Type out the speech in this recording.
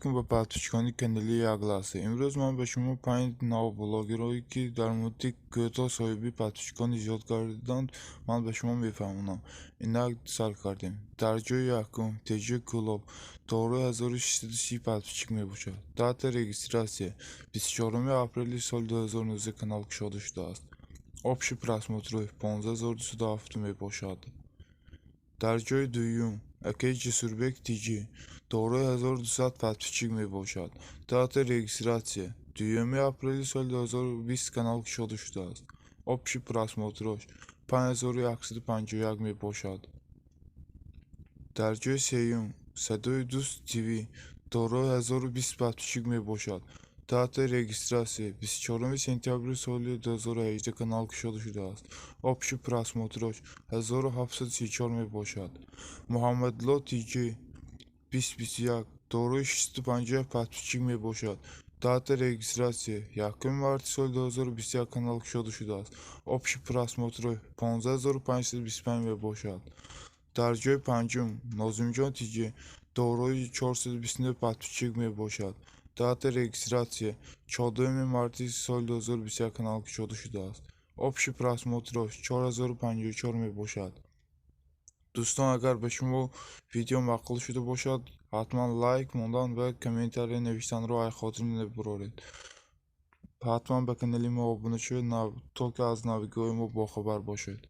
Алейкум ба подписчикони канали Якласса. Имрӯз ман ба шумо панҷ нав блогерое, ки дар муддати кӯтоҳ соҳиби подписчикони зиёд гардиданд, ман ба шумо мефаҳмонам. Инак, сар кардем. Дар ҷои якум Теҷи Кӯлоб, дорои 1630 подписчик мебошад. Дата регистрация 24 апрели соли 2019 канал кушода шудааст. Общий просмотрҳои 15 207 мебошад. Дар ҷои дуюм акаи Ҷасурбек Тиҷӣ, дорои 1200 подписчик мебошад. Дата регистрация 2 апрели соли 2020 канал кушода шудааст. Общий просмотрҳош 5151 мебошад. Дар ҷои сеюм Садои Дӯст ТВ, дорои 1020 подписчик мебошад. Дата регистрация 24 сентябри соли 2018 канал кушода шудааст. Общий просмотрҳош 1734 мебошад. Муҳаммадло Тиҷӣ 2021, дорои 651 подписчик мебошад. Дата регистрация 1 марти соли 2021 канал кушода шудааст. Общий просмотрҳои 15 525 мебошад. Дар ҷои панҷум Нозимҷон Тиҷӣ, дорои 429 подписчик мебошад. Дата регистрация 4 марти соли 2021 канал кушода шудааст. Общий просмотрҳош 4054 мебошад. Дӯстон, агар ба шумо видео маъқул шуда бошад, ҳатман лайк мондан ва комментария навиштанро аз хотир набароред. Ҳатман ба канали мо обуна шавед, то ки аз навигиҳои мо бохабар бошед.